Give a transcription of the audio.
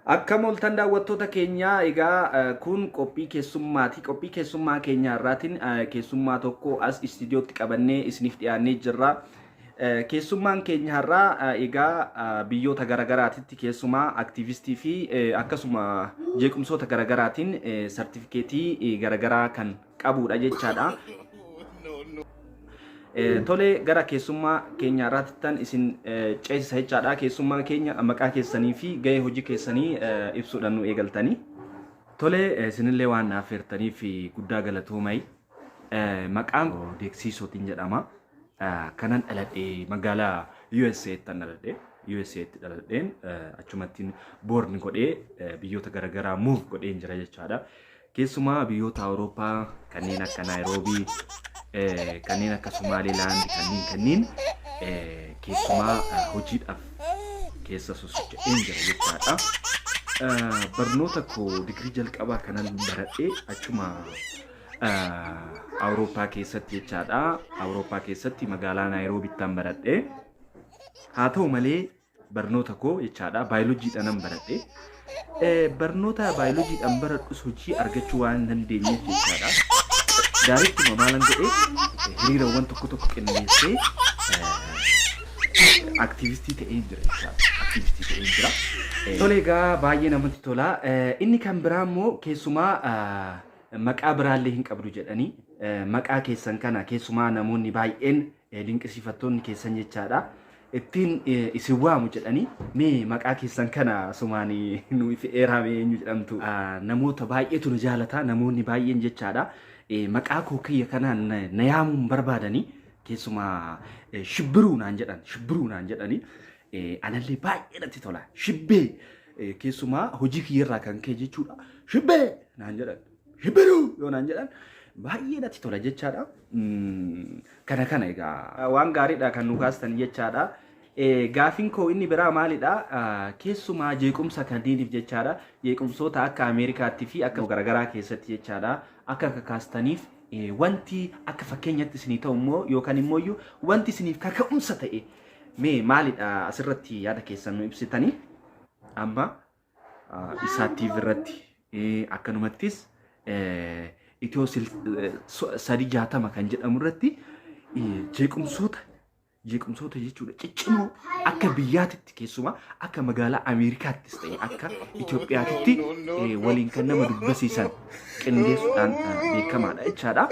Akkam ooltan daawwattoota keenyaa, egaa kun qophii keessummaati. Qophii keessummaa keenya irraatiin keessummaa tokko as istiidiyootti qabannee isiniif dhiyaannee jirra. Keessummaan keenya har'aa egaa biyyoota garaagaraatitti keessumaa aktiivistii fi akkasuma jeequmsoota garaagaraatiin sartifikeetii garaagaraa kan qabudha jechaadha. Tole, gara keessummaa keenya irraattan isin ceesisa jechaadha. Keessummaa keenya, maqaa keessanii fi gahee hojii keessanii ibsuudhaan nu eegaltanii. Tole, isinillee waan naaf affeertaniif guddaa galatoomai. Maqaan koo Deeksiisootiin jedhama. Kanan dhaladhe magaalaa USA'tti dhaladhe. USA'tti dhaladheen achumattiin born godhee biyyoota garaagaraa move godheen jira jechaadha. Keessumaa biyyoota Awurooppaa kanneen akka Naayiroobii, kanneen akka Somaalilaand, kanneen keessumaa hojiidhaaf keessa sosocho'een jira jechaadha. Barnoota koo digirii jalqabaa kanan baradhee achuma Awurooppaa keessatti jechaadha. Awurooppaa keessatti magaalaa Naayiroobiittan baradhee. Haa ta'u malee, barnoota koo jechaadha baayoloojiidhaan baradhee. Barnoota baayoloojiidhaan baradhus hojii argachuu waan hin dandeenyeef jechaadha. Directuma maalan godhee, hiriirawwan tokko tokko qindeessee aktiivistii ta'ee jira jechaadha. Aktiivistii ta'ee jira. Tole, egaa baay'ee namatti tola. Inni kan biraa immoo keessumaa maqaa biraallee hin qabdu jedhanii, maqaa keessan kana keessumaa namoonni baay'een dinqisiifattoonni keessan jechaadha, ittiin isin waamu jedhanii, mee maqaa keessan kana sumaan nu eerame, eenyu jedhamtu? Namoota baay'eetu nu jaalata, namoonni baay'een jechaadha. Maqaa koo kiyya kanaan na yaamuun barbaadanii, keessumaa Shibbiruu naan jedhan, Shibbiruu naan jedhanii, anallee baay'ee natti tola. Shibbee, keessumaa hojii kiyyarraa kan ka'e jechuudha. Shibbee naan jedhan. Shibbiruu yoo naan jedhan baay'ee natti tola jechaadha. Kana egaa waan gaariidha kan nu kaastan jechaadha. Gaafiin koo inni biraa maalidha? Keessumaa jeequmsa kanniiniif jechaadha. Jeequmsoota akka Ameerikaatti fi akka garaagaraa keessatti jechaadha. Akka kakaastaniif wanti akka fakkeenyatti isinii ta'u immoo yookaan immoo wanti isiniif kaka'umsa ta'e mee maalidha? Asirratti yaada keessan nu ibsitanii? Amma isaatiif irratti akkanumattis Itiyoo 360 kan jedhamu irratti jeequmsoota jechuudha ciccimoo akka biyyaatitti, keessumaa akka magaalaa Ameerikaattis ta'e akka Itoophiyaatitti waliin kan nama dubbisiisan qindeessuudhaan beekamaadha jechaadha.